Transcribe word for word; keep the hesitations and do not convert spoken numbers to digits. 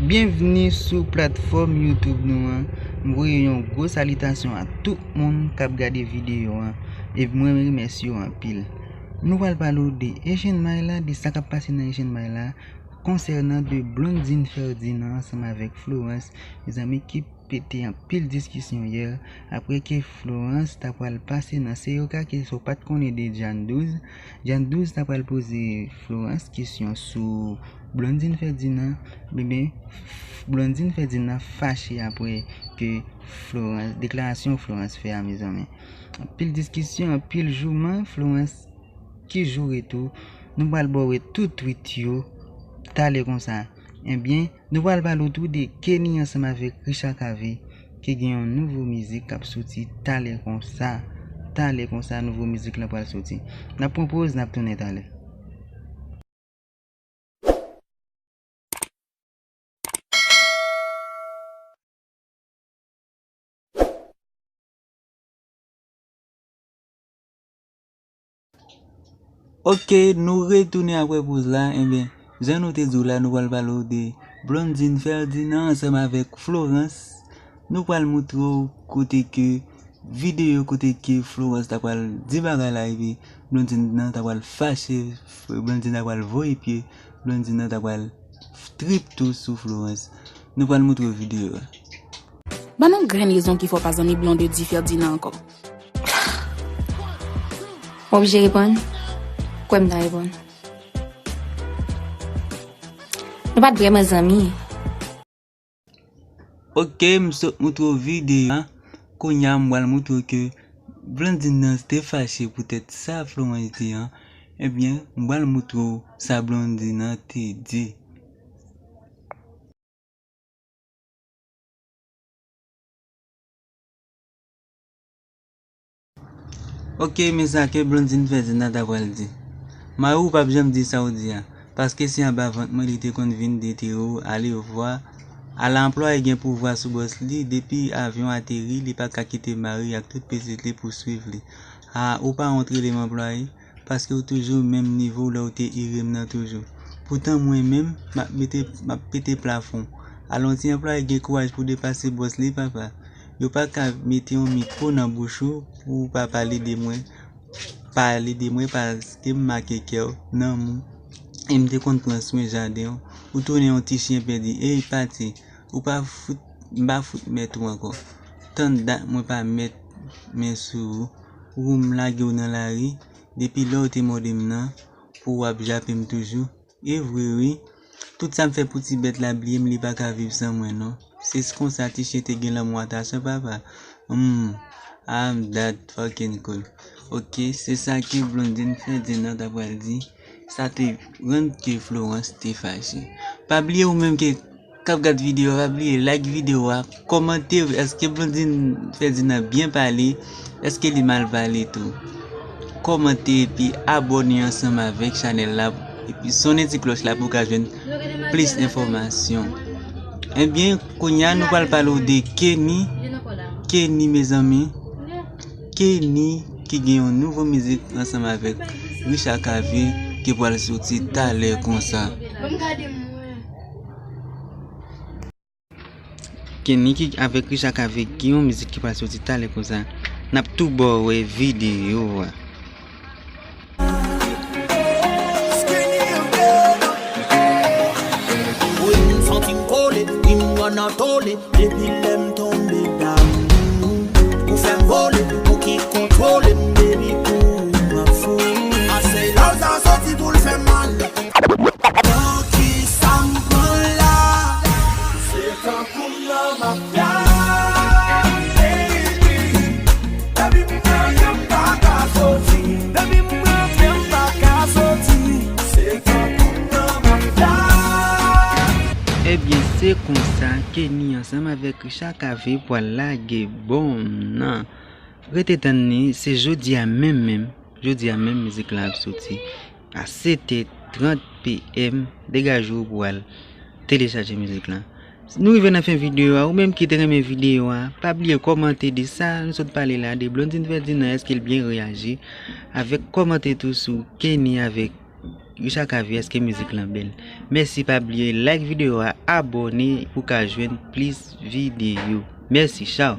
Byenvni sou platfòm YouTube nou an. M voye yon gwo salitasyon a tout moun k ap gade videyo an, e mwen remèsye yo anpil. Nou pral pale w de Asian Mile la, de sa k ap pase nan Asian Mile la, konsènan de Blondine Ferdinand ansanm avèk Florence, mezanmi, ki pete anpil diskisyon yè, apre ke Florence ta pral pase nan Seyoka, ke sa w pa t konnen de Jan Douz. Jan Douz ta pral poze Florence kesyon sou Blondine Ferdinand, ebyen, Blondine Ferdinand fache apre ke Florence, deklarasyon Florence fè a, mezanmi. Anpil diskisyon, anpil jouman, Florence ki joure tou. Nou pral ba w tout tweet yo talè konsa. Ebyen, nou pral pale w tou de Kenny ansanm avèk Richard Cavé ki gen yon nouvo mizik k ap soti talè konsa. Talè konsa, nouvo mizik lan pral soti. N ap pran poz, n ap tounen talè. Ok, nou retounen apre poz la. Ebyen, jan nou te di w la, nou pral pale w de Blondine Ferdinand ansanm avèk Florence. Nou pral moutre w kote ke videyo kote ke Florence ta pral di bagay la, epi Blondine nan ta pral fache, Blondine ta pral voye pye, Blondine nan ta pral trip tou sou Florence. Nou pral moutre w videyo a. Ban m yon grenn rezon ki fè w pa zanmi Blondedy Ferdinand ankò. W oblije reponn? Kwè m ta reponn. Nou pa t vrèman zanmi. Ok, m sot moutre w videyo a. Kounye a, m pral moutre w ke Blondine nan te fache poutèt sa Florence di an. Ebyen, m pral moutre w sa Blondine nan te di. Ok, men sa ke Blondine Ferdinand ta pral di. Mari w p ap janm di sa w di a, paske se anba vant mwen li te konn vin detire w, alevwa. Ala anplwaye gen pouvwa sou bòs li, depi avyon ateri, li pa ka kite mari ak tout pitit li pou swiv li. A, ou pa wont rele m anplwaye? Paske w toujou menm nivo lè w te ire m nan toujou. Poutan mwen menm, m ap mete, m ap pete plafon. Alon ti anplwaye gen kouraj pou depase bòs li, papa. Yo pa ka mete yon mikwo nan bouch ou pou w pa pale de mwen. Pale de mwen paske m make kè w, nanm ou. E m te konn pran swen jaden w. Ou tounen yon ti chen pèdi. Ey, pati. Ou pa fout, m pa fout mèt ou ankò. Tann dat mwen pa mèt men sou ou. Ou m lage w nan lari. Depi lè w te mòde m nan, pou w ap jape m toujou. E vre wi. Tout sa m fè pou ti bèt la bliye m, li pa ka viv san mwen non. Se konsa ti chen te gen lanmou atache papa. Hmm, I'm that fucking cool. Ok, se sa ke Blondine Ferdinand ta pral di. Sa te rann ke Florence te fache. Pa bliye ou menm ke k ap gad videyo a, pa bliye like videyo a, kòmante, èske Blondine Ferdinand byen pale, èske li mal pale tou? Kòmante epi abòne ansanm avèk chanèl la, epi sonnen ti klòch la pou w ka jwenn plis enfòmasyon. Ebyen, kounye a nou pral pale w de Kenny. Kenny, mezanmi. Kenny ki gen yon nouvo mizik ansanm avèk Richard Cavé ki pral soti talè konsa. Kenny ki avèk Richard Cavé gen yon mizik ki pral soti talè konsa. N ap tou ba w wè videyo a. Wi, m santi m kole, wi, m anatole, depi lè m tonbe damou. Ou fè m vole, ou ki kontwole m, baby, pou m ap fou. Ase la w sa soti pou l fè m mal. Nan kisa m pran la? Se tankou m nan mafya, baby. Depi m pran pye m pa ka soti. Depi m pran pye m pa ka soti. Se tankou m nan mafya. Ebyen, se konsa Kenny ansanm avèk Richard Cavé pral lage bonm nan. Rete tann li, se jodi a menm menm. Jodi a menm mizik la ap soti. A sèt è trant P M, degaje w pou w al telechaje mizik la. Nou rive nan fen videyo a. Ou menm ki te renmen videyo a, pa bliye kòmante de sa nou sot pale la, de Blondine Ferdinand, èske l byen reyaji, avèk kòmante tou sou Kenny avèk Richard Cavill, èske mizik lan bèl? Mèsi, pa bliye like videyo a, abòne pou ka jwenn plis videyo. Mèsi, chaw.